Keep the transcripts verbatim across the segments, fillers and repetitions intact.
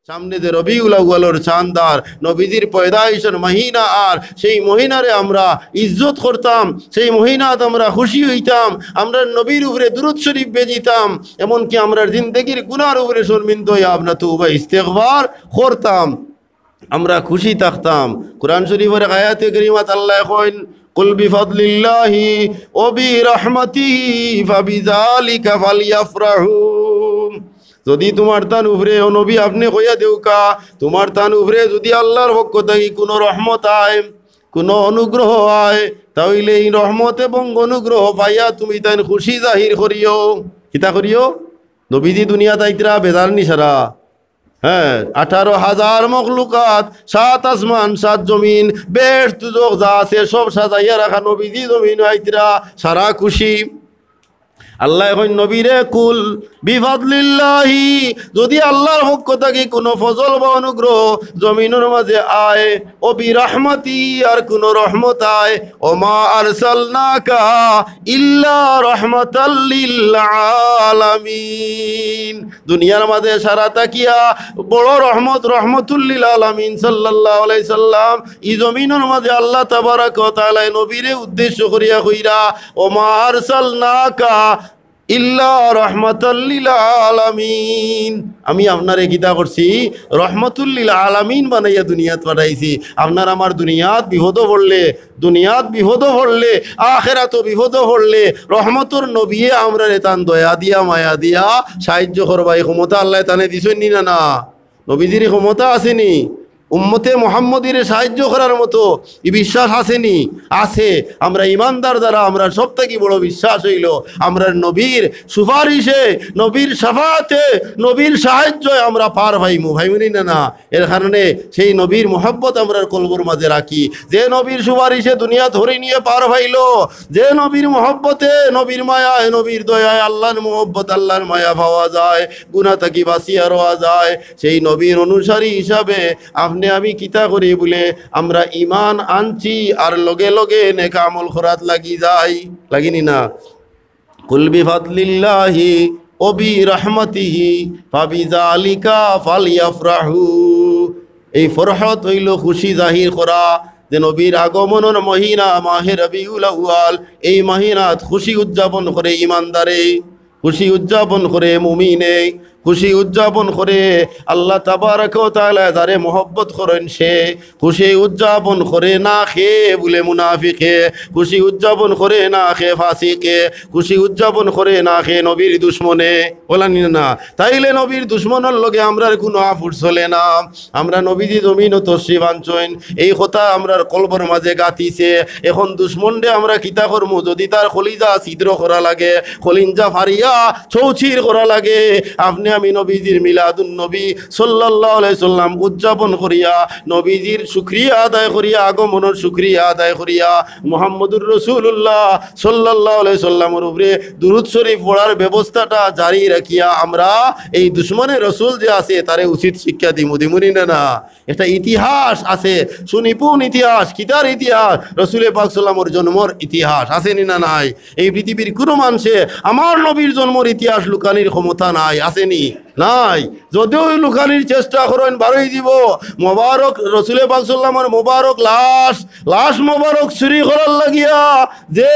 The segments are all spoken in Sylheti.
সামনে যে রবিউল আউয়ালর চান্দ আর নবীজির পয়দাইশর মহিনা, আর সেই মহিনারে আমরা ইজ্জত করতাম, সেই মহিনাত আমরা খুশি অইতাম, আমরা নবীর উপরে দুরূদ শরীফ বেজিতাম, এমনকি আমরার জিন্দেগির গুনার উপরে শরমিন্দা অইয়া আমরা তওবা ইস্তেগফার করতাম, আমরা খুশি থাকতাম। কোরআন শরীফর এক আয়াতে কারিমাত আল্লায় কইন, "কুল বিফাদলিল্লাহি ওয়া বিরাহমাতিহি ফাবিযালিকা ফালইয়াফরাহু।" যদি তুমার তান উপরে, ও নবী, আপনে কইয়া দেউক্কা, তুমার তান উপরে যদি আল্লার পক্ষ থাকি কুনু রহমত আয়, কুনু অনুগ্রহ আয়, তা অইলে ই রহমত এবং অনুগ্রহ পাইয়া তুমি তাইন খুশি জাহির করিও। কিতা করিও? নবীজি দুনিয়াত আইতরা বেজার নি সারা? হ্যাঁ, আঠারো হাজার মখলুকাত, সাত আসমান, সাত জমিন, বেহেশত দুজখ যা আছে, সব সাজাইয়া রাখা নবীজি জমিনো আইতরা, সারা খুশি। আল্লায় কইন নবীরে, "কুল বিফাদলিল্লাহি", যদি আল্লার পক্ষ থাকি কুনু ফজল বা অনুগ্রহ জমিনর মাঝে আয়, "ওয়া বিরাহমাতি", আর কুনু রহমত আয়, "ওয়া মা আরসালনাকা ইল্লা রাহমাতাল লিল আলামিন।" দুনিয়ার মাঝে সারা থাকিয়া বড় রহমত, রহমতুল লিল আলামিন সাল্লাল্লাহু আলাইহি সাল্লাম, ই জমিনর মাঝে আল্লাহ তাবারাক ওয়া তাআলায় নবীরে উদ্দেশ্য করিয়া কইরা, "ওয়া মা আরসালনাকা ইল্লা রাহমাতাল লিল আলামিন।" আমি আপনারে কিতা করছি? রহমাতুল লিল আলামিন বানাইয়া দুনিয়াত পাঠাইছি। আপনার আমার দুনিয়াত বিপদো পড়লে, দুনিয়াত বিপদো পড়লে, আখেরাতো বিপদো পড়লে, রহমতর নবিয়ে আমরারে তান দয়া দিয়া, মায়া দিয়া সাহায্য করবা। ই ক্ষমতা আল্লায় তানে দিছইন নি না? না, নবীজির ই ক্ষমতা আছে নি? উম্মতে মুহাম্মদীরে সাহায্য করার মতো ই বিশ্বাস আছে নি? আছে। আমরা ইমানদার যারা, আমরার সব থাকি বড় বিশ্বাস অইলো আমরার নবীর সুপারিশে, নবীর শাফাআতে, নবীর সাহায্যে আমরা পার পাইমু, পাইমু নি না? না, এর কারণে সেই নবীর মহব্বত আমরার কলবর মাঝে রাখি। যে নবীর সুপারিশে দুনিয়াত হরিণিয়ে পার পাইলো, যে নবীর মহব্বতে, নবীর মায়ায়, নবীর দয়ায় আল্লার মহব্বত, আল্লার মায়া পাওয়া যায়, গুনা থাকি বাঁচিয়া রওয়া যায়, সেই নবীর অনুসারী হিসাবে আপনে আমি কিতা করি বুলে আমরা ইমান আনছি আর লগে লগে নেক আমল করাত লাগি যাই, লাগি নি না? কুল বিফাদলিল্লাহি ওয়া বিরাহমাতিহি ফাবিযালিকা ফালইয়াফরাহু। এই ফরহত অইলো খুশি জাহির করা যে নবীর আগমনর মহিনা মাহে রবিউল আউয়াল, এই মহিনাত খুশি উদযাপন করে ইমানদারে, খুশি উদযাপন করে মুমিনে, খুশি উদযাপন করে আল্লাহ তাবারাক ওয়া তাআলা যারে মহব্বত করইন সে, খুশি উদযাপন করে না খে বুলে মুনাফিকে, খুশি উদযাপন করে না খে ফাসিকে, খুশি উদযাপন করে না খে নবীর দুশমনে, অলা নি না? তাইলে নবীর দুশমনর লগে আমরার কুনু আফুর চলে না। আমরা নবীজি জমিনো তশরিফ আনছইন, এই কথা আমরার কলবর মাঝে গাঁথিছে। এখন দুশমনরে আমরা কিতা করমু? যদি তার কলিজা ছিদ্র করা লাগে, কলিজা ফাড়িয়া চৌচির করা লাগে, আপনে আমি নবীজির মিলাদুন নবী সাল্লাল্লাহু আলাইহি সাল্লাম উদযাপন করিয়া, নবীজির শুকরিয়া আদায় করিয়া, আগমনর শুকরিয়া আদায় করিয়া, মুহাম্মদুর রাসূলুল্লাহ সাল্লাল্লাহু আলাইহি সাল্লামর উপরে দুরূদ শরীফ পড়ার ব্যবস্থাটা জারি রাখিয়া আমরা এই দুশমনে রসুল যে আছে তারে উচিত শিক্ষা দিমু, দিমু নি না? না, একটা ইতিহাস আছে, সুনিপুণ ইতিহাস। কিতার ইতিহাস? রসুলে পাক সাল্লামর জন্মর ইতিহাস। আছে নি না নাই? এই পৃথিবীর কুনু মানষে আমার নবীর জন্মর ইতিহাস লুকানির ক্ষমতা নাই। আছে নি? নাই। যদিও লুকানির চেষ্টা করইন, বারই দিব। মোবারক রসুলে পাক সাল্লামর মোবারক লাশ, লাশ মোবারক চুরি করার লাগিয়া যে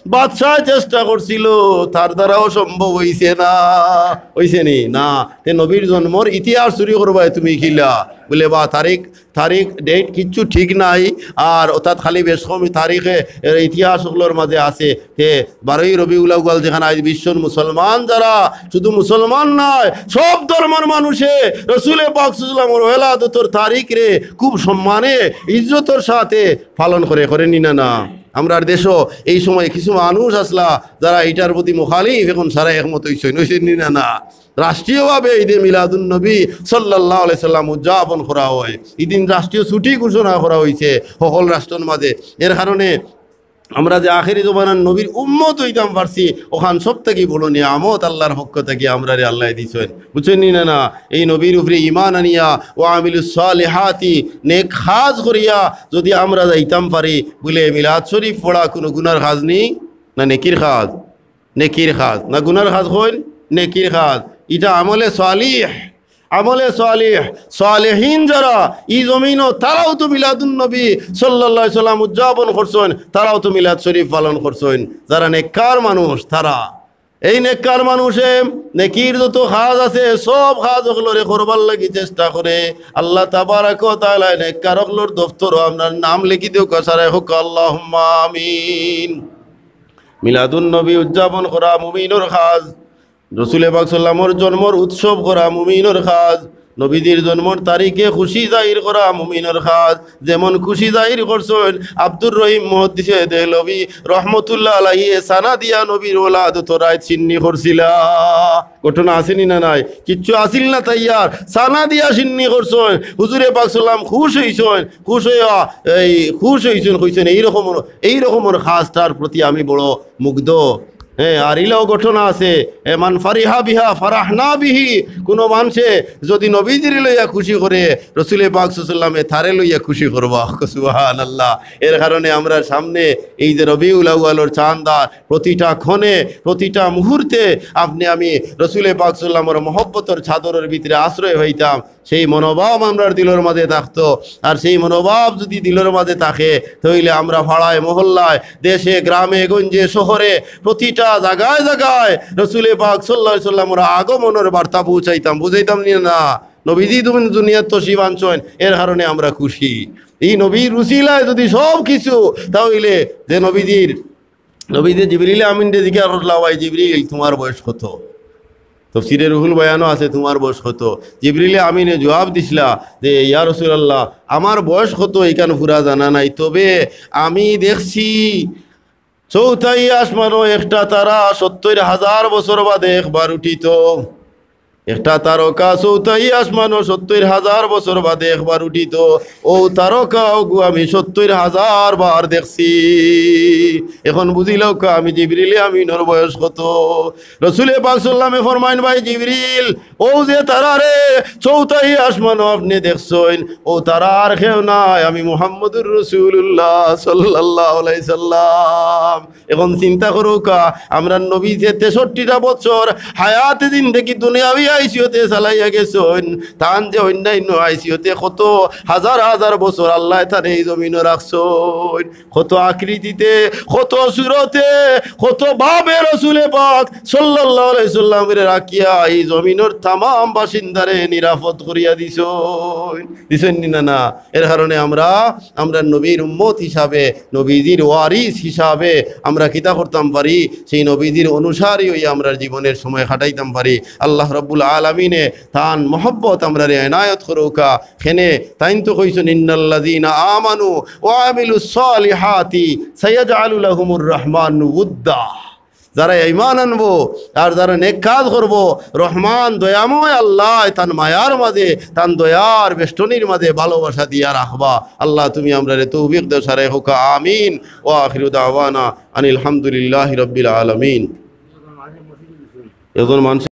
বাদশায় চেষ্টা করছিল, তার দ্বারাও সম্ভব অইছে না। অইছে নি? না। তে নবীর জন্মর ইতিহাস চুরি করবায় তুমি কিলা? বুলে, বা তারিখ, তারিখ, date কিচ্ছু ঠিক নাই, আর অর্থাৎ খালি বেশ কম তারিখে এর ইতিহাস অকলর মাঝে আছে। তে বারোই রবিউল আউয়াল যেখান আইজ বিশ্বর মুসলমান যারা, শুধু মুসলমান নায়, সব ধর্মর মানুষে রসুলে পাক সাল্লাল্লাহু আলাইহি ওয়াসাল্লামর ওলাদতর তারিখরে খুব সম্মানে, ইজ্জতর সাথে পালন করে, করে নি না? না, আমরার দেশো এই সময় কিছু মানুষ আছলা যারা ইটার প্রতি মুখালিফ, এখন সারা একমত অইছইন, অইছইন নি না? না, রাষ্ট্রীয়ভাবে ঈদে মিলাদুন নবী সাল্লাল্লাহু আলাইহি সাল্লাম উদযাপন করা অয়। ইদিন রাষ্ট্রীয় ছুটি ঘোষণা করা অইছে হকল রাষ্ট্রর মাঝে। এর কারণে আমরা যে আখেরি জমানার নবীর উম্মত অইতাম পারছি, অখান সব থাকি বড় নিয়ামত আল্লাহর পক্ষ থাকি আমরারে আল্লায় দিছইন। বুঝছইন নি না? না, এই নবীর উপরে ঈমান আনিয়া ওয়া আমিলুস সালিহাতি, নেক কাজ করিয়া যদি আমরা যাইতাম পারি, বুলে মিলাদ শরীফ পড়া কুনু গুনার কাজ নি না নেকির কাজ? নেকির কাজ। না গুনার কাজ কইন? নেকির কাজ। ইটা আমলে সালিহ। আমলে সালিহ, সালেহিন যারা ই জমিনো, তারাও তো মিলাদুন নবী সাল্লাল্লাহু আলাইহি সাল্লাম উদযাপন করছইন, তারাও তো মিলাদ শরীফ পালন করছইন। যারা নেককার মানুষ, তারা এই নেককার মানুষে নেকির যত কাজ আছে, সব কাজ অকলরে করবার লাগি চেষ্টা করে। আল্লাহ তাবারাক ওয়া তাআলা নেককার অকলর দফতরো আমরার নাম লেখি দেউক্কা, সারায় কউক্কা আল্লাহুম্মা আমিন। মিলাদুন নবী উদযাপন করা মুমিনর কাজ, রসুলে পাক সাল্লামর জন্মর উৎসব করা মুমিনর কাজ, নবীজির জন্মর তারিখে খুশি জাহির করা মুমিনর কাজ। যেমন খুশি জাহির করছইন আব্দুর রহিম মুহাদ্দিসে দেহলভী রহমতুল্লাহ আলাইহি, সানা দিয়া নবীর ওলাদতো রাইত শিন্নি করছিলা। ঘটনা আছে নি না নাই? কিচ্ছু আছিল না তাইয়ার, সানা দিয়া শিন্নি করছইন। হুজুরে পাক সাল্লাম খুশ অইছইন, খুশ অইয়া এই খুশ অইছইন, কইছইন, "এই রকমর, এই রকমর কাজটার প্রতি আমি বড় মুগ্ধ।" হ্যাঁ, আর ইলাও ঘটনা আছে, এ, "মান ফারিহা বিহা ফারাহনা বিহি।" কোনো মানষে যদি নবীজিরে লইয়া খুশি করে, রসুলে পাক সাল্লামে তারে লইয়া খুশি করবা। সুবহানাল্লাহ। এর কারণে আমরার সামনে এই যে রবিউল আউয়ালর চান্দ আর প্রতিটা ক্ষণে, প্রতিটা মুহূর্তে আপনে আমি রসুলে পাক সাল্লামর মহব্বতর চাদরর ভিতরে আশ্রয় হইতাম, সেই মনোভাব আমরার দিলর মাঝে থাকতো। আর সেই মনোভাব যদি দিলর মাঝে থাকে, তাইলে আমরা পাড়ায় মহল্লায়, দেশে, গ্রামে, গঞ্জে, শহরে, প্রতিটা জাগায় জাগায় রসুলে পাক সাল্লাল্লাহু আলাইহি সাল্লামর আগমনর বার্তা পৌঁছাইতাম, বুঝাইতাম নি না? নবীজি দুন-, দুনিয়াত তশরিফ আনছইন, এর কারণে আমরা খুশি। এই নবীর উসিলায় যদি সব কিছু, তাহলে যে নবীজির, নবীজি জিবরিল আমিনরে জিজ্ঞাসা করলা, "ভাই জিবরিল, তোমার বয়স কত?" তফসিরে রুহুল বয়ানও আছে, "তোমার বয়স কত?" জিবরিলে আমিনে জবাব দিছলা যে, "ইয়া রাসূলুল্লাহ, আমার বয়স কত ইখান পুরা জানা নাই, তবে আমি দেখছি চৌথাই আসমানো একটা তারা সত্তইর হাজার বছর বাদে একবার উঠিত।" একটা তারকা চৌথাই আসমানো সত্তইর হাজার বছর বাদে একবার উঠিত। ও তারকা ওগু আমি সত্তইর হাজার বার দেখছি। এখন বুঝিলাউক্কা আমি জিবরিলে আমিনর বয়স কত। রসুলে পাক সাল্লামে ফরমাইন, "ভাই জিবরিল, ও যে তারারে চৌথাই আসমানো আপনে দেখছইন, ও তারা আর কেউ নায়, আমি মুহাম্মদুর রাসূলুল্লাহ সাল্লাল্লাহু আলাইহি সাল্লাম।" এখন চিন্তা করউক্কা, আমরার নবী যে তেষট্টিটা বছর হায়াতে জিন্দেগি দুনিয়াবি হাইসিয়তে চালাইয়া গেছইন, তান যে অন্যান্য হাইসিয়তে কত হাজার হাজার বছর আল্লায় তারে এই জমিনো রাখছইন, কত আকৃতিতে, কত সুরতে, কত ভাবে রসুলে পাক সাল্লাল্লাহু আলাইহি সাল্লামরে রাখিয়া এই জমিনর তামাম বাসিন্দারে নিরাপদ করিয়া দিছইন, দিছইন নি না? না, এর কারণে আমরা, আমরা নবীর উম্মত হিসাবে, নবীজির ওয়ারিস হিসাবে আমরা কিতা করতাম পারি? সেই নবীজির অনুসারী অইয়া আমরা জীবনের সময় কাটাইতাম পারি। আল্লাহ রাব্বুল আলামিনে তান মহব্বত আমরারে এনায়েত করউক্কা। কেনে তাইন তো কইছইন, "ইন্নাল্লাযীনা আমানু ওয়া আমিলুস সালিহাতি সায়াজআলু লাহুমুর রাহমানু উদ্দা।" যারা ঈমান আনবো আর যারা নেক কাজ করবো, রহমান দয়াময় আল্লায় তান মায়ার মাঝে, তান দয়ার বেষ্টনীর মাঝে ভালোবাসা দিয়া রাখবা। আল্লাহ, তুমি আমরারে তৌফিক দেও, সারায় কউক্কা আমিন। ওয়া আখিরু দাওয়ানা আনিল হামদুলিল্লাহি রাব্বিল আলামিন। একজন মানুষ